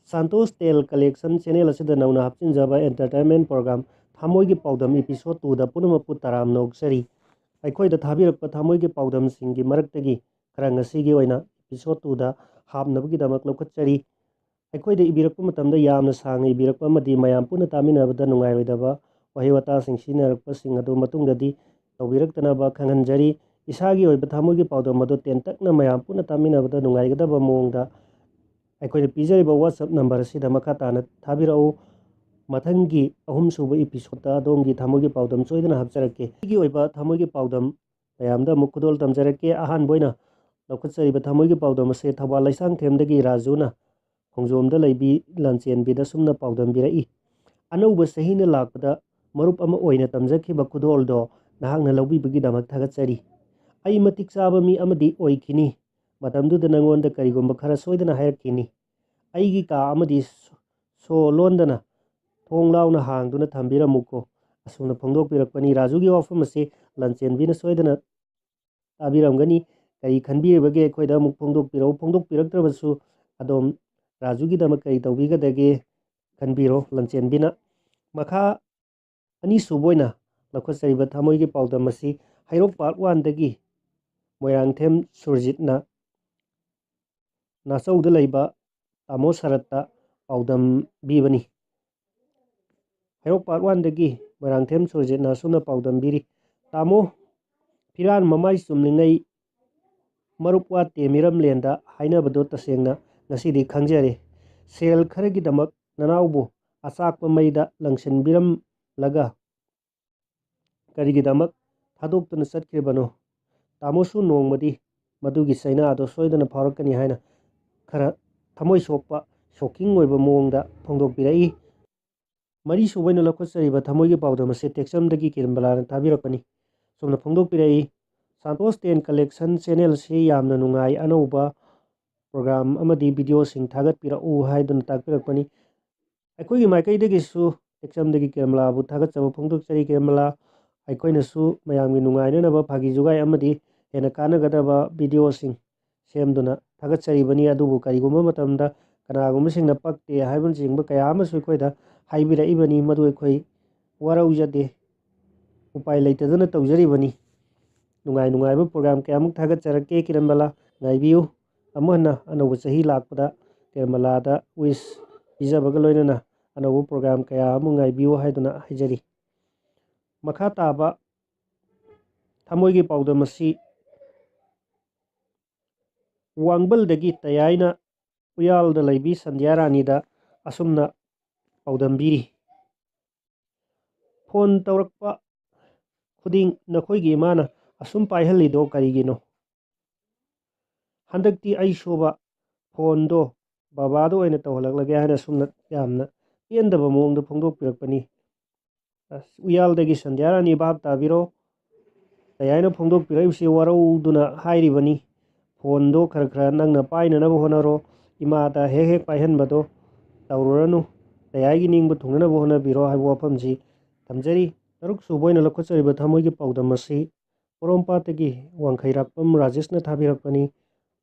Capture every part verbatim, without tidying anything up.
Santosh Tale Collection channel ꯑꯁꯤꯗ ꯅꯧꯅ ꯍꯥꯞꯆꯤꯟꯖꯕ entertainment program ꯊꯃꯣꯏꯒꯤ ꯄꯥꯎꯗꯝ episode two ꯗ ꯄꯨꯝꯅꯃꯛꯄꯨ ꯇꯔꯥꯝꯅ ꯑꯣꯛꯆꯔꯤ꯫ ꯑꯩꯈꯣꯏꯗ ꯊꯥꯕꯤꯔꯛꯄ ꯊꯃꯣꯏꯒꯤ ꯄꯥꯎꯗꯝꯁꯤꯡꯒꯤ ꯃꯔꯛꯇꯒꯤ ꯈꯔ ꯉꯁꯤꯒꯤ ꯑꯣꯏꯅ episode two ꯗ ꯍꯥꯞꯅꯕꯒꯤꯗꯃꯛ ꯂꯧꯈꯠꯆꯔꯤ꯫ ꯑꯩꯈꯣꯏꯗ ꯏꯕꯤꯔꯛꯄ ꯃꯇꯝꯗ ꯌꯥꯝꯅ ꯁꯥꯡꯅ ꯏꯕꯤꯔꯛꯄ ꯑꯃꯗꯤ ꯃꯌꯥꯝ ꯄꯨꯟꯅ ꯇꯥꯃꯤꯟꯅꯕꯗ ꯅꯨꯡꯉꯥꯏꯔꯣꯏꯗꯕ ꯋꯥꯍꯩ ꯋꯥꯇꯥꯁꯤꯡ ꯁꯤꯖꯤꯟꯅꯔꯛꯄꯁꯤꯡ ꯑꯗꯨ ꯃꯇꯨꯡꯗꯗꯤ ꯇꯧꯕꯤꯔꯛꯇꯅꯕ ꯈꯪꯍꯟꯖꯔꯤ꯫ ꯏꯁꯥꯒꯤ ꯑꯣꯏꯕ ꯊꯃꯣꯏꯒꯤ ꯄꯥꯎꯗꯝ ꯑꯗꯨ ꯇꯦꯟꯇꯛꯅ ꯃꯌꯥꯝ ꯄꯨꯟꯅ ꯇꯥꯃꯤꯟꯅꯕꯗ ꯅꯨꯡꯉꯥꯏꯒꯗꯕ ꯃꯑꯣꯡꯗ ꯑꯩꯈꯣꯏꯅ ꯄꯤꯖꯔꯤꯕ WhatsApp number ꯑꯁꯤꯗ ꯃꯈꯥ ꯇꯥꯅ ꯊꯥꯕꯤꯔꯛꯎ꯫ ꯃꯊꯪꯒꯤ ꯑꯍꯨꯝꯁꯨꯕ episode ꯇ ꯑꯗꯣꯝꯒꯤ ꯊꯃꯣꯏꯒꯤ ꯄꯥꯎꯗꯝ ꯁꯣꯏꯗꯅ ꯍꯥꯞꯆꯔꯛꯀꯦ꯫ ꯑꯩꯒꯤ ꯑꯣꯏꯕ ꯊꯃꯣꯏꯒꯤ ꯄꯥꯎꯗꯝ ꯃꯌꯥꯝꯗ ꯑꯃꯨꯛ ꯈꯨꯗꯣꯜ ꯇꯝꯖꯔꯛꯀꯦ꯫ ꯑꯍꯥꯟꯕ ꯑꯣꯏꯅ ꯂꯧꯈꯠꯆꯔꯤꯕ ꯊꯃꯣꯏꯒꯤ ꯄꯥꯎꯗꯝ ꯑꯁꯦ ꯊꯧꯕꯥꯜ ꯂꯩꯁꯥꯡꯊꯦꯝꯗꯒꯤ ꯔꯥꯖꯨꯅ ꯈꯣꯡꯖꯣꯝꯗ ꯂꯩꯕꯤ ꯂꯥꯟꯆꯦꯟꯕꯤꯗ ꯁꯨꯝꯅ ꯄꯥꯎꯗꯝꯕꯤꯔꯛꯏ꯫ "ꯑꯅꯧꯕ ꯆꯍꯤꯅ ꯂꯥꯛꯄꯗ ꯃꯔꯨꯞ ꯑꯃ ꯑꯣꯏꯅ ꯇꯝꯖꯈꯤꯕ ꯈꯨꯗꯣꯜꯗꯣ ꯅꯍꯥꯛꯅ ꯂꯧꯕꯤꯕꯒꯤꯗꯃꯛ ꯊꯥꯒꯠꯆꯔꯤ꯫ ꯑꯩ ꯃꯇꯤꯛ ꯆꯥꯕ ꯃꯤ ꯑꯃꯗꯤ ꯑꯣꯏꯈꯤꯅꯤ꯫ ꯃꯇꯝꯗꯨꯗ ꯅꯉꯣꯟꯗ ꯀꯔꯤꯒꯨꯝꯕ ꯈꯔ ꯁꯣꯏꯗꯅ ꯍꯥꯏꯔꯛꯈꯤꯅꯤ꯫ ꯑꯩꯒꯤ ꯀꯥ ꯑꯃꯗꯤ ꯁꯣ-, ꯁꯣ ꯂꯣꯟꯗꯅ ꯊꯣꯡ ꯂꯥꯎꯅ ꯍꯥꯡꯗꯨꯅ ꯊꯝꯕꯤꯔꯝꯃꯨꯀꯣ꯫" ꯑꯁꯨꯝꯅ ꯐꯣꯡꯗꯣꯛꯄꯤꯔꯛꯄꯅꯤ꯫ ꯔꯥꯖꯨꯒꯤ ꯋꯥꯐꯝ ꯑꯁꯤ ꯂꯥꯟꯆꯦꯟꯕꯤꯅ ꯁꯣꯏꯗꯅ ꯇꯥꯕꯤꯔꯝꯒꯅꯤ꯫ ꯀꯔꯤ ꯈꯟꯕꯤꯔꯤꯕꯒꯦ? ꯑꯩꯈꯣꯏꯗ ꯑꯃꯨꯛ ꯐꯣꯡꯗꯣꯛꯄꯤꯔꯛꯎ꯫ ꯐꯣꯡꯗꯣꯛꯄꯤꯔꯛꯇ꯭ꯔꯕꯁꯨ ꯑꯗꯣꯝ ꯔꯥꯖꯨꯒꯤꯗꯃꯛ ꯀꯔꯤ ꯇꯧꯕꯤꯒꯗꯒꯦ ꯈꯟꯕꯤꯔꯣ꯫ ꯂꯥꯟꯆꯦꯟꯕꯤꯅ ꯃꯈꯥ ꯑꯅꯤꯁꯨꯕ ꯑꯣꯏꯅ ꯂꯧꯈꯠꯆꯔꯤꯕ ꯊꯃꯣꯏꯒꯤ ꯄꯥꯎꯗꯝ ꯑꯁꯤ ꯍꯩꯔꯣꯛ Part one ꯗꯒꯤ ꯃꯣꯏꯔꯥꯡꯊꯦꯝ ꯁꯨꯔꯖꯤꯠꯅ ꯅꯥꯆꯧꯗ ꯂꯩꯕ ꯇꯥꯃꯣ ꯁꯔꯠꯇ ꯄꯥꯎꯗꯝꯕꯤꯕꯅꯤ꯫ ꯍꯩꯔꯣꯛ Part one ꯗꯒꯤ ꯃꯣꯏꯔꯥꯡꯊꯦꯝ ꯁꯨꯔꯖꯤꯠꯅ ꯑꯁꯨꯝꯅ ꯄꯥꯎꯗꯝꯕꯤꯔꯤ: "ꯇꯥꯃꯣ, ꯐꯤꯔꯥꯟ ꯃꯃꯥꯏ ꯆꯨꯝꯂꯤꯉꯩ ꯃꯔꯨꯞ ꯋꯥꯠꯇꯦ ꯃꯤꯔꯝꯂꯦꯟꯗ" ꯍꯥꯏꯅꯕꯗꯣ ꯇꯁꯦꯡꯅ ꯉꯁꯤꯗꯤ ꯈꯪꯖꯔꯦ꯫ ꯁꯦꯜ ꯈꯔꯒꯤꯗꯃꯛ ꯅꯅꯥꯎꯕꯨ ꯑꯆꯥꯛꯄ ꯃꯩꯗ ꯂꯪꯁꯤꯟꯕꯤꯔꯝꯂꯒ ꯀꯔꯤꯒꯤꯗꯃꯛ ꯊꯥꯗꯣꯛꯇꯨꯅ ꯆꯠꯈ꯭ꯔꯤꯕꯅꯣ? ꯇꯥꯃꯣꯁꯨ ꯅꯣꯡꯃꯗꯤ ꯃꯗꯨꯒꯤ ꯆꯩꯅꯥꯗꯣ ꯁꯣꯏꯗꯅ ꯐꯥꯎꯔꯛꯀꯅꯤ ꯍꯥꯏꯅ ꯈꯔ ꯊꯃꯣꯏ ꯁꯣꯛꯄ, shocking ꯑꯣꯏꯕ ꯃꯑꯣꯡꯗ ꯐꯣꯡꯗꯣꯛꯄꯤꯔꯛꯏ꯫ ꯃꯔꯤꯁꯨꯕ ꯑꯣꯏꯅ ꯂꯧꯈꯠꯆꯔꯤꯕ ꯊꯃꯣꯏꯒꯤ ꯄꯥꯎꯗꯝ ꯑꯁꯤ ꯇꯦꯛꯆꯝꯗꯒꯤ ꯀꯤꯔꯟꯕꯂꯥꯅ ꯊꯥꯕꯤꯔꯛꯄꯅꯤ꯫ ꯁꯨꯝꯅ ꯐꯣꯡꯗꯣꯛꯄꯤꯔꯛꯏ: "ꯁꯥꯟꯇꯣꯁ ꯇꯦꯟ ꯀꯂꯦꯛꯁꯟ ꯆꯦꯅꯦꯜ ꯑꯁꯤ ꯌꯥꯝꯅ ꯅꯨꯡꯉꯥꯏ, ꯑꯅꯧꯕ ꯄ꯭ꯔꯣꯒ꯭ꯔꯥꯝ ꯑꯃꯗꯤ ꯚꯤꯗꯤꯑꯣꯁꯤꯡ ꯊꯥꯒꯠꯄꯤꯔꯛꯎ" ꯍꯥꯏꯗꯨꯅ ꯇꯥꯛꯄꯤꯔꯛꯄꯅꯤ꯫ ꯑꯩꯈꯣꯏꯒꯤ ꯃꯥꯏꯀꯩꯗꯒꯤꯁꯨ ꯇꯦꯛꯆꯝꯗꯒꯤ ꯀꯤꯔꯟꯕꯂꯥꯕꯨ ꯊꯥꯒꯠꯆꯕ ꯐꯣꯡꯗꯣꯛꯆꯔꯤ꯫ ꯀꯤꯔꯟꯕꯂꯥ, ꯑꯩꯈꯣꯏꯅꯁꯨ ꯃꯌꯥꯝꯒꯤ ꯅꯨꯡꯉꯥꯏꯅꯅꯕ ꯐꯥꯒꯤ ꯖꯨꯒꯥꯏ ꯑꯃꯗꯤ ꯍꯦꯟꯅ ꯀꯥꯟꯅꯒꯗꯕ ꯚꯤꯗꯤꯑꯣꯁꯤꯡ ꯁꯦꯝꯗꯨꯅ ꯊꯥꯒꯠꯆꯔꯤꯕꯅꯤ꯫ ꯑꯗꯨꯕꯨ ꯀꯔꯤꯒꯨꯝꯕ ꯃꯇꯝꯗ ꯀꯅꯥꯒꯨꯝꯕꯁꯤꯡꯅ ꯄꯛꯇꯦ ꯍꯥꯏꯕꯅꯆꯤꯡꯕ ꯀꯌꯥ ꯑꯃꯁꯨ ꯑꯩꯈꯣꯏꯗ ꯍꯥꯏꯕꯤꯔꯛꯏꯕꯅꯤ꯫ ꯃꯗꯨ ꯑꯩꯈꯣꯏ ꯋꯥꯔꯧꯖꯗꯦ, ꯎꯄꯥꯏ ꯂꯩꯇꯗꯅ ꯇꯧꯖꯔꯤꯕꯅꯤ꯫ ꯅꯨꯡꯉꯥꯏ ꯅꯨꯡꯉꯥꯏꯕ ꯄ꯭ꯔꯣꯒ꯭ꯔꯥꯝ ꯀꯌꯥꯃꯨꯛ ꯊꯥꯒꯠꯆꯔꯛꯀꯦ꯫ ꯀꯤꯔꯟꯕꯂꯥ, ꯉꯥꯏꯕꯤꯌꯨ꯫ ꯑꯃꯨꯛ ꯍꯟꯅ ꯑꯅꯧꯕ ꯆꯍꯤ ꯂꯥꯛꯄꯗ ꯀꯤꯔꯟꯕꯂꯥꯗ ꯋꯤꯁ ꯄꯤꯖꯕꯒ ꯂꯣꯏꯅꯅ ꯑꯅꯧꯕ ꯄ꯭ꯔꯣꯒ꯭ꯔꯥꯝ ꯀꯌꯥ ꯑꯃ ꯉꯥꯏꯕꯤꯌꯨ ꯍꯥꯏꯗꯨꯅ ꯍꯥꯏꯖꯔꯤ꯫ ꯃꯈꯥ ꯇꯥꯕ ꯊꯃꯣꯏꯒꯤ ꯄꯥꯎꯗꯝ ꯑꯁꯤ ꯋꯥꯡꯕꯜꯗꯒꯤ ꯇꯌꯥꯏꯅ ꯎꯌꯥꯜꯗ ꯂꯩꯕꯤ ꯁꯟꯙ꯭ꯌꯥ ꯔꯥꯅꯤꯗ ꯑꯁꯨꯝꯅ ꯄꯥꯎꯗꯝꯕꯤꯔꯤ꯫ "ꯐꯣꯟ ꯇꯧꯔꯛꯄ ꯈꯨꯗꯤꯡ ꯅꯈꯣꯏꯒꯤ ꯏꯃꯥꯅ ꯑꯁꯨꯝ ꯄꯥꯏꯍꯜꯂꯤꯗꯣ ꯀꯔꯤꯒꯤꯅꯣ? ꯍꯟꯗꯛꯇꯤ ꯑꯩ ꯁꯨꯕ ꯐꯣꯟꯗꯣ ꯕꯕꯥꯗ ꯑꯣꯏꯅ ꯇꯧꯍꯜꯂꯛꯂꯒꯦ" ꯍꯥꯏꯅ ꯑꯁꯨꯝꯅ ꯌꯥꯝꯅ ꯄꯦꯟꯗꯕ ꯃꯑꯣꯡꯗ ꯐꯣꯡꯗꯣꯛꯄꯤꯔꯛꯄꯅꯤ꯫ ꯑꯁ, ꯎꯌꯥꯜꯗꯒꯤ ꯁꯟꯙ꯭ꯌꯥ ꯔꯥꯅꯤ ꯚꯥꯞ ꯇꯥꯕꯤꯔꯣ꯫ ꯇꯌꯥꯏꯅ ꯐꯣꯡꯗꯣꯛꯄꯤꯔꯛꯏꯕꯁꯤ ꯋꯥꯔꯧꯗꯨꯅ ꯍꯥꯏꯔꯤꯕꯅꯤ꯫ "ꯐꯣꯟꯗꯣ ꯈꯔ ꯈꯔ ꯅꯪꯅ ꯄꯥꯏꯅꯅꯕ ꯍꯣꯠꯅꯔꯣ꯫ ꯏꯃꯥꯗ ꯍꯦꯛ ꯍꯦꯛ ꯄꯥꯏꯍꯟꯕꯗꯣ ꯇꯧꯔꯨꯔꯅꯨ꯫ ꯇꯌꯥꯏꯒꯤ ꯅꯤꯡꯕ ꯊꯨꯡꯅꯅꯕ ꯍꯣꯠꯅꯕꯤꯔꯣ" ꯍꯥꯏꯕ ꯋꯥꯐꯝꯁꯤ ꯊꯝꯖꯔꯤ꯫ ꯇꯔꯨꯛ ꯁꯨꯕ ꯑꯣꯏꯅ ꯂꯧꯈꯠꯆꯔꯤꯕ ꯊꯃꯣꯏꯒꯤ ꯄꯥꯎꯗꯝ ꯑꯁꯤ ꯄꯣꯔꯣꯝꯄꯥꯠꯇꯒꯤ ꯋꯥꯡꯈꯩꯔꯥꯛꯄꯝ ꯔꯥꯖꯦꯁꯅ ꯊꯥꯕꯤꯔꯛꯄꯅꯤ꯫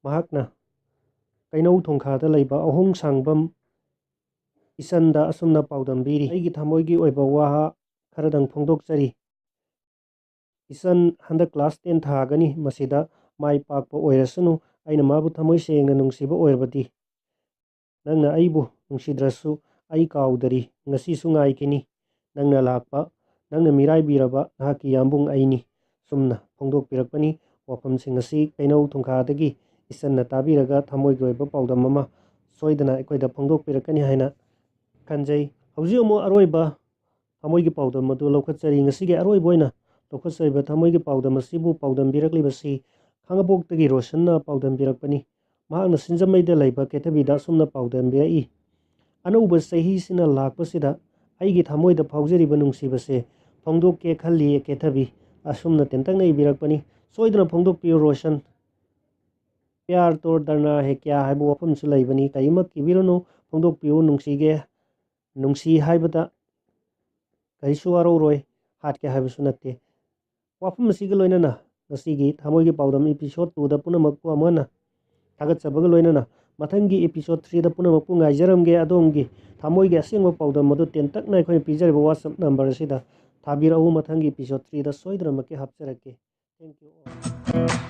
ꯃꯍꯥꯛꯅ ꯀꯩꯅꯧ ꯊꯣꯡꯈꯥꯗ ꯂꯩꯕ ꯑꯍꯣꯡ ꯁꯥꯡꯕꯝ ꯏꯆꯟꯗ ꯑꯁꯨꯝꯅ ꯄꯥꯎꯗꯝꯕꯤꯔꯤ꯫ "ꯑꯩꯒꯤ ꯊꯃꯣꯏꯒꯤ ꯑꯣꯏꯕ ꯋꯥꯍ ꯈꯔꯗꯪ ꯐꯣꯡꯗꯣꯛꯆꯔꯤ꯫ ꯏꯆꯟ ꯍꯟꯗꯛ ꯀ꯭ꯂꯥꯁ ꯇꯦꯟ ꯊꯥꯒꯅꯤ꯫ ꯃꯁꯤꯗ ꯃꯥꯏ ꯄꯥꯛꯄ ꯑꯣꯏꯔꯁꯅꯨ꯫ ꯑꯩꯅ ꯃꯥꯕꯨ ꯊꯃꯣꯏ ꯁꯦꯡꯅ ꯅꯨꯡꯁꯤꯕ ꯑꯣꯏꯔꯕꯗꯤ ꯅꯪꯅ ꯑꯩꯕꯨ ꯅꯨꯡꯁꯤꯗ꯭ꯔꯁꯨ ꯑꯩ ꯀꯥꯎꯗꯔꯤ꯫ ꯉꯁꯤꯁꯨ ꯉꯥꯏꯈꯤꯅꯤ꯫ ꯅꯪꯅ ꯂꯥꯛꯄ, ꯅꯪꯅ ꯃꯤꯔꯥꯏꯕꯤꯔꯕ ꯅꯍꯥꯛꯀꯤ ꯌꯥꯝꯕꯨꯡ ꯑꯩꯅꯤ" ꯁꯨꯝꯅ ꯐꯣꯡꯗꯣꯛꯄꯤꯔꯛꯄꯅꯤ꯫ ꯋꯥꯐꯝꯁꯤꯡ ꯑꯁꯤ ꯀꯩꯅꯧ ꯊꯣꯡꯈꯥꯗꯒꯤ ꯏꯆꯟꯅ ꯇꯥꯕꯤꯔꯒ ꯊꯃꯣꯏꯒꯤ ꯑꯣꯏꯕ ꯄꯥꯎꯗꯝ ꯑꯃ ꯁꯣꯏꯗꯅ ꯑꯩꯈꯣꯏꯗ ꯐꯣꯡꯗꯣꯛꯄꯤꯔꯛꯀꯅꯤ ꯍꯥꯏꯅ ꯈꯟꯖꯩ꯫ ꯍꯧꯖꯤꯛ ꯑꯃꯨꯛ ꯑꯔꯣꯏꯕ ꯊꯃꯣꯏꯒꯤ ꯄꯥꯎꯗꯝ ꯑꯗꯨ ꯂꯧꯈꯠꯆꯔꯤ꯫ ꯉꯁꯤꯒꯤ ꯑꯔꯣꯏꯕ ꯑꯣꯏꯅ ꯂꯧꯈꯠꯆꯔꯤꯕ ꯊꯃꯣꯏꯒꯤ ꯄꯥꯎꯗꯝ ꯑꯁꯤꯕꯨ ꯄꯥꯎꯗꯝꯕꯤꯔꯛꯂꯤꯕꯁꯤ ꯈꯥꯡꯉꯕꯣꯛꯇꯒꯤ ꯔꯣꯁꯟꯅ ꯄꯥꯎꯗꯝꯕꯤꯔꯛꯄꯅꯤ꯫ ꯃꯍꯥꯛꯅ ꯁꯤꯡꯖꯃꯩꯗ ꯂꯩꯕ ꯀꯦꯊꯕꯤꯗ ꯑꯁꯨꯝꯅ ꯄꯥꯎꯗꯝꯕꯤꯔꯛꯏ: "ꯑꯅꯧꯕ ꯆꯍꯤꯁꯤꯅ ꯂꯥꯛꯄꯁꯤꯗ ꯑꯩꯒꯤ ꯊꯃꯣꯏꯗ ꯐꯥꯎꯖꯔꯤꯕ ꯅꯨꯡꯁꯤꯕꯁꯦ ꯐꯣꯡꯗꯣꯛꯀꯦ ꯈꯜꯂꯤ ꯀꯦꯊꯕꯤ", ꯑꯁꯨꯝꯅ ꯇꯦꯟꯇꯛꯅ ꯏꯕꯤꯔꯛꯄꯅꯤ꯫ ꯁꯣꯏꯗꯅ ꯐꯣꯡꯗꯣꯛꯄꯤꯌꯨ ꯔꯣꯁꯟ꯫ "ꯄ꯭ꯌꯥꯔ ꯇꯣꯔ ꯗꯔꯅꯥ ꯍꯦ ꯀ꯭ꯌꯥ" ꯍꯥꯏꯕ ꯋꯥꯐꯝꯁꯨ ꯂꯩꯕꯅꯤ꯫ ꯀꯔꯤꯃꯛ ꯀꯤꯕꯤꯔꯨꯅꯨ, ꯐꯣꯡꯗꯣꯛꯄꯤꯌꯨ꯫ ꯅꯨꯡꯁꯤꯒꯦ, ꯅꯨꯡꯁꯤ ꯍꯥꯏꯕꯗ ꯀꯔꯤꯁꯨ ꯋꯥꯔꯧꯔꯣꯏ, ꯍꯥꯠꯀꯦ ꯍꯥꯏꯕꯁꯨ ꯅꯠꯇꯦ꯫ ꯋꯥꯐꯝ ꯑꯁꯤꯒ ꯂꯣꯏꯅꯅ ꯉꯁꯤꯒꯤ ꯊꯃꯣꯏꯒꯤ ꯄꯥꯎꯗꯝ episode two ꯗ ꯄꯨꯝꯅꯃꯛꯄꯨ ꯑꯃꯨꯛ ꯍꯟꯅ ꯊꯥꯒꯠꯆꯕꯒ ꯂꯣꯏꯅꯅ ꯃꯊꯪꯒꯤ episode threeꯗ ꯄꯨꯝꯅꯃꯛꯄꯨ ꯉꯥꯏꯖꯔꯝꯒꯦ꯫ ꯑꯗꯣꯝꯒꯤ ꯊꯃꯣꯏꯒꯤ ꯑꯁꯦꯡꯕ ꯄꯥꯎꯗꯝ ꯑꯗꯨ ꯇꯦꯟꯇꯛꯅ ꯑꯩꯈꯣꯏꯅ ꯄꯤꯖꯔꯤꯕ WhatsApp number ꯑꯁꯤꯗ ꯊꯥꯕꯤꯔꯛꯎ꯫ ꯃꯊꯪꯒꯤ episode threeꯗ ꯁꯣꯏꯗꯅꯃꯛꯀꯤ ꯍꯥꯞꯆꯔꯛꯀꯦ꯫ Thank you all.